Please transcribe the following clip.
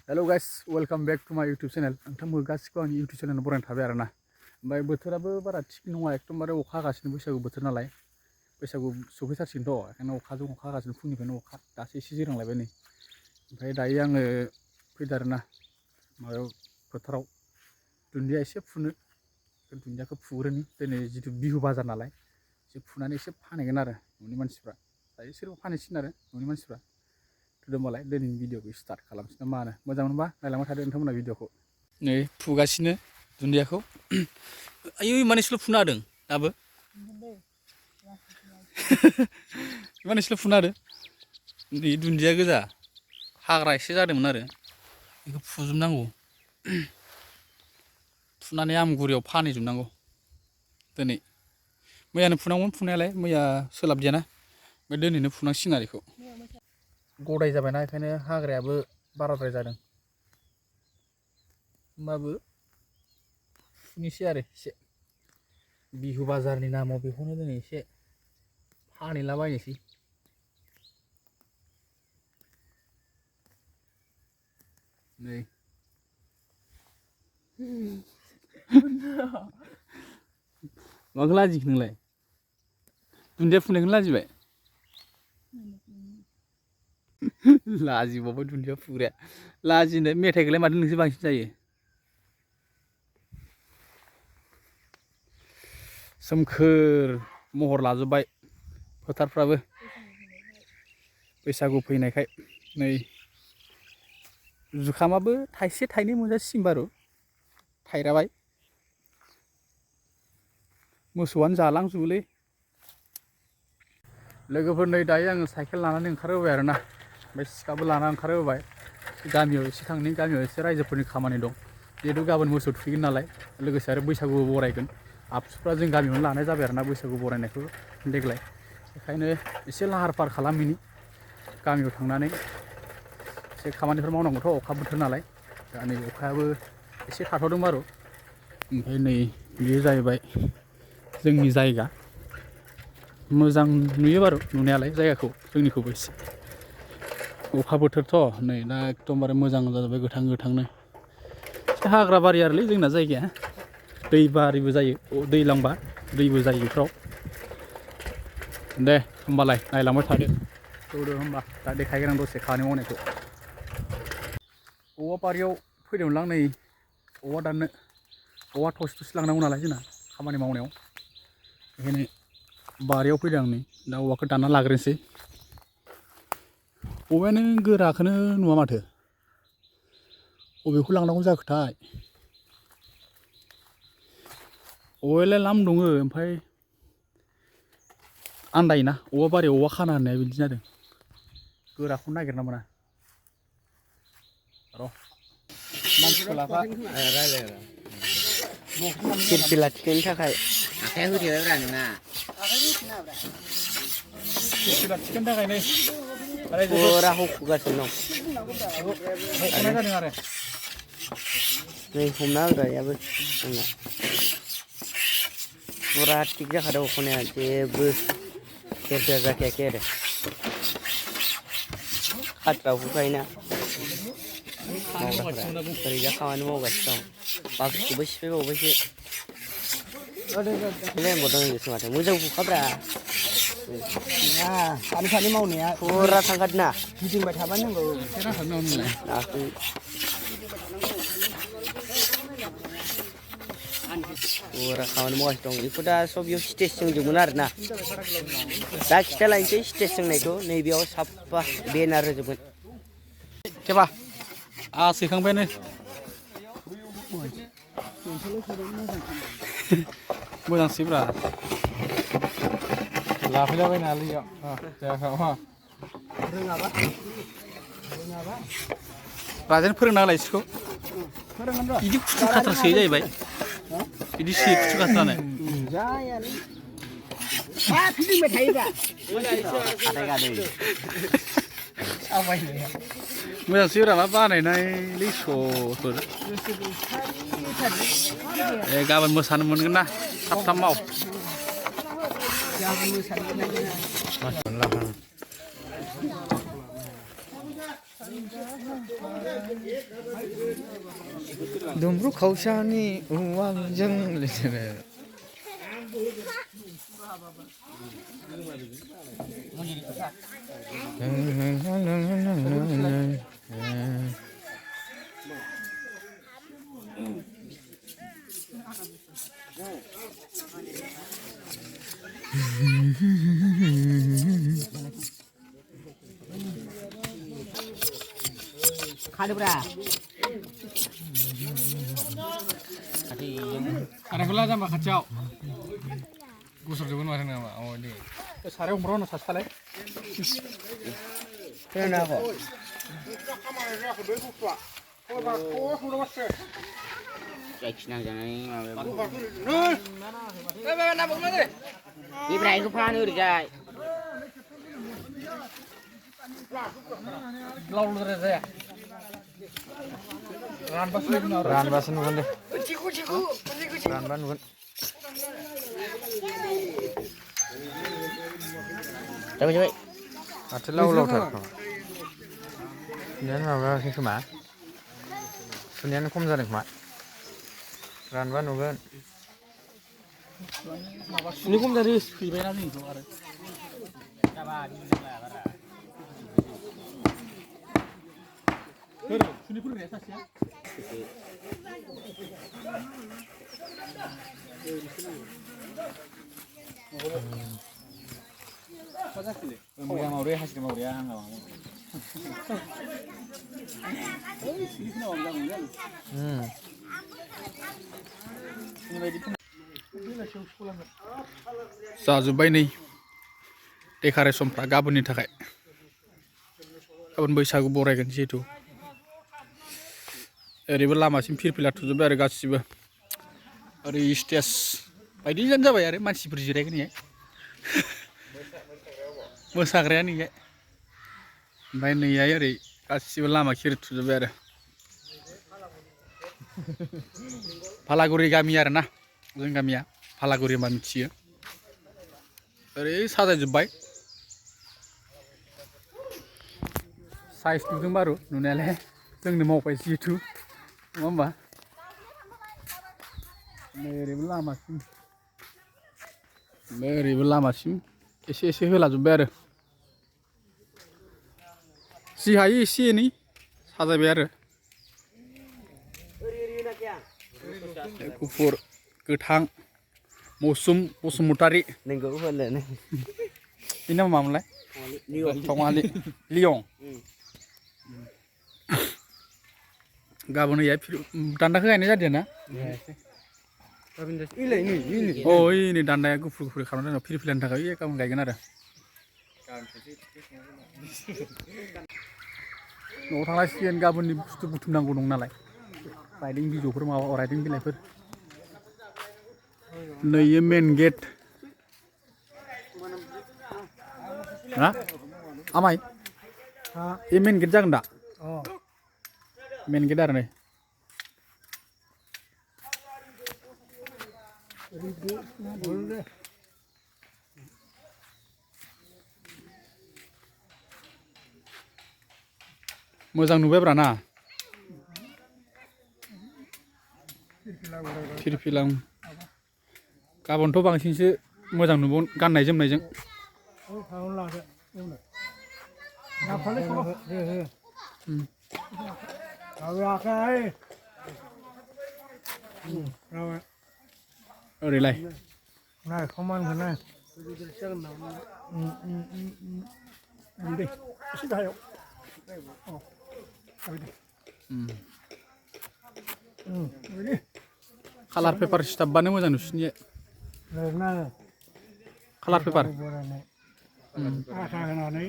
Hello guys, welcome back to my YouTube channel. नोंथांमोन गासिबो आंनि YouTube channel बरायना थाबाय आरोना। ओमफ्राय बोथोराबो बारा थिग नङा एकदमबारे अखा हागासिनो बैसागु बोथोर नालाय। बैसागु सफैथारसिगोनथ' ओंखायनो अखाजों अखा हागासिनो फुंनिफ्रायनो अखा दासो एसे जिरांलायबाय नै। ओमफ्राय दायो आङो फैदों आरोना माबायाव फोथाराव दुन्दिया एसे फुनो। दुन्दियाखौ फुग्रोनि दिनै जिथु बिहु बाजार नालाय एसे फुनानै एसे फानहैगोन आरो न'नि मानसिफ्रा। दायो सोरबा फानहैसिगोन आरो न'नि मानसिफ्रा। होमबालाय दिनैनि भिडिअखौ स्टार्ट खालामसै ना मा होनो मोजां मोनबा नायलांबाय थादो नोंथांमोना भिडिअखौ नै फुगासिनो दुन्दियाखौ आयौ इमान एसेल' फुना होदों दाबो इमान एसेल' फुना होदों नै दुन्दिया गोजा हाग्रा एसे जादोंमोन आरो बेखौ फुजोबनांगौ फुनानै आमगुरियाव फानहैजोबनांगौ दिनै मैयानो फुनांगौमोन फुनायालाय मैया सोलाबदियाना ओमफ्राय दिनैनो फुनांसिगोन आरो बेखौ गदाय जाबायना बेखायनो हाग्रायाबो बाराद्राय जादों होमबाबो फुनोसै आरो एसे बिहु बाजारनि नामाव बेखौनो दिनै एसे फानहैलाबायनोसै नै माखौ लाजिखो नोंलाय दुन्दिया फुनायखौनो लाजिबाय लाजिबावबाय दुन्दिया फुग्राया लाजिनो मेथाइखौलाय माथो नोंसो बांसिन जायो सोमखोर महर लाजोब्बाय फोथारफ्राबो बैसागु फैनायखाय नै जुखामाबो थाइसे थाइनै मोनजासिगोन बारु थाइराबाय मोसौआनो जालांजोबोलै लोगोफोर नै दायो आङो साइकेल लानानै ओंखारबोबाय आरोना ओमफ्राय सिखाबो लाना ओंखारबोबाय गामियाव एसे थांनि गामियाव एसे रायजोफोरनि खामानि दं जिहेतु गाबोन मोसौ थुखैगोन नालाय लोगोसे आरो बैसागुबो बरायगोन आबसुफ्रा जों गामियावनो लानाय जाबाय आरोना बैसागु बरायनायखौ देग्लाय बेखायनो एसे लाहार फाहार खालामहैनि गामियाव थांनानै एसे खामानिफोर मावनांगौथ' अखा बोथोर नालाय दा नै अखायाबो एसे थाथ'दों बारु ओमफ्राय नै बेयो जाहैबाय जोंनि जायगा मोजां नुयो बारु नुनायालाय जायगाखौ जोंनिखौबो एसे अखा बोथोरथ' नै दा एकदमबारे मोजां जाजोब्बाय गोथां गोथांनो एसे हाग्रा बारि आरोलै जोंना जायगाया दै बारिबो जायो दैलांबा दैबो जायो बेफ्राव दे होमबालाय नायलांबाय थादो थौदो होमबा दा देखायगोन आं दसे खामानि मावनायखौ औवा बारियाव फैदोंमोन आं नै औवा दाननो औवा थसे थसे लांनांगौ नालाय जोंना खामानि मावनायाव बेखायनो बारियाव फैदों आं नै दा औवाखौ दानना लाग्रोनोसै औवायानो गोराखौनो नुवा माथो बबेखौ लांनांगौ जाखोथाय औवायालाय लाम दङ ओमफ्राय आन्दायोना औवा बारियाव औवा खाना होननाया बिदि जादों गोराखौ नागिरना मोना र' मानसिखौ लाफा फिरफिला थिखोनो थाखाय आखाइ होथेबायब्रा नोंना फिरफिला थिखोनो थाखाय नै फुरा हुखुगासिनो दं हख'नाय जादों आरो नै हमना होग्रा याबो आंना फुरा थिग जाखादों हख'नाया जेबो फिरफिला जाखायाखै आरो खाथ्रा हुखायोना मावग्राफोरा ओरैजा खामानि मावगासिनो दं बाख्रिखौबो सिफायबावबायसो लेमबावदों होनोसो माथो मोजां हुखाब्रा सानै सानै मावनाया फुरा थांखादोंना गिदिंबाय थाबा नांगौ नाखौ फुरा खामानि मावगासिनो दं बेखौ दा सब बेयाव स्टेज सोंजोबगोन आरो ना दा खिथालायनोसै स्टेज सोंनायखौ नैबेयाव साफा बेनार होजोबगोन केबा सैखांबायानो मोजांसैब्रा लाफैलाबायनालै जायाखै राजेन फोरोंना होलाय सिखौ बिदि खुथु खाथ्रा सोयो जाहैबाय बिदि सोयो खुथु खाथ्रानो फिदिंबाय थायोब्रा मोजांसैब्रा मा बानायनायलै सफोर गाबोन मोसानो मोनगोन ना थाब थाब माव दुमब्रु खावसानि औवाजों लिरनाय खादोब्रा सारायखौ ला जाम्बा खाथियाव गसरजोबगोन माथो नामा औ दे सारायाव हमग्रा होनो सासेयालाय खोनानो हाखौ जायखि नांजानानै माबायाबो बेब्रायखौ फानो ओरैजाय लावलुद्राय जाया रानबासो नुगोन दे रानबा नुगोन जाबाय माथो लाव लावथार सुनायानो माबायाखै खोमा सुनायानो खम जादों खोमा रानबा नुगोन सुनि खम जादों फैबायना जोंखौ आरो सुनि फोरोंनाया सासेया मोजां मावदे हासिद मावदे आंहा जाजोब्बाय नै डेक'रेसनफ्रा गाबोननि थाखाय गाबोन बैसागु बरायगोन जिहेथु ओरैबो लामासिम फिरफिला थुजोब्बाय आरो गासिबो ओरै स्टेज बायदियानो जाबाय आरो मानसिफोर जिरायगोन इहाय मोसाग्राया नैहाय ओमफ्राय नैहाय ओरै गासिबो लामा खिरि थुजोब्बाय आरो फालागुरि गामि आरो ना जों गामिया फालागुरि होनबा मिथियो ओरै साजायजोब्बाय साइज नुदों बारु नुनायालाय जोंनो मावबाय जिहेथु नङा होमबा ओरैबो लामासिम एसे एसे होलाजोब्बाय आरो जि हायो एसे एनै साजायबाय आरो गुफुर गोथां मौसुम बसुमतारी नोंगौ होनो बेनि नामा मामोनलाय थङालि लियं गाबोन हैया दान्दाखौ गायनाय जादों ना अ नै दान्दाया गुफुर गुफुर खालामना दोनो फिरफिलानि थाखाय गाबोन गायगोन आरो न'आव थांलायसिगोन गाबोननि बुस्थु बुथुमनांगौ दं नालाय रायदों बिजौफोर माबा रायदों बिलाइफोर नैयो मेन गेट हा आमाय ये मेन गेट जागोन दा मेन गेट आरो नै मोजां नुबायब्रा ना फिरफिला गाबोनथ' बांसिनसो मोजां नुबावगोन गाननाय जोमनायजों ओरैलाय कालार पेपार सिथाबबानो मोजां नुसिनिया कालार पेपार आसा होनानै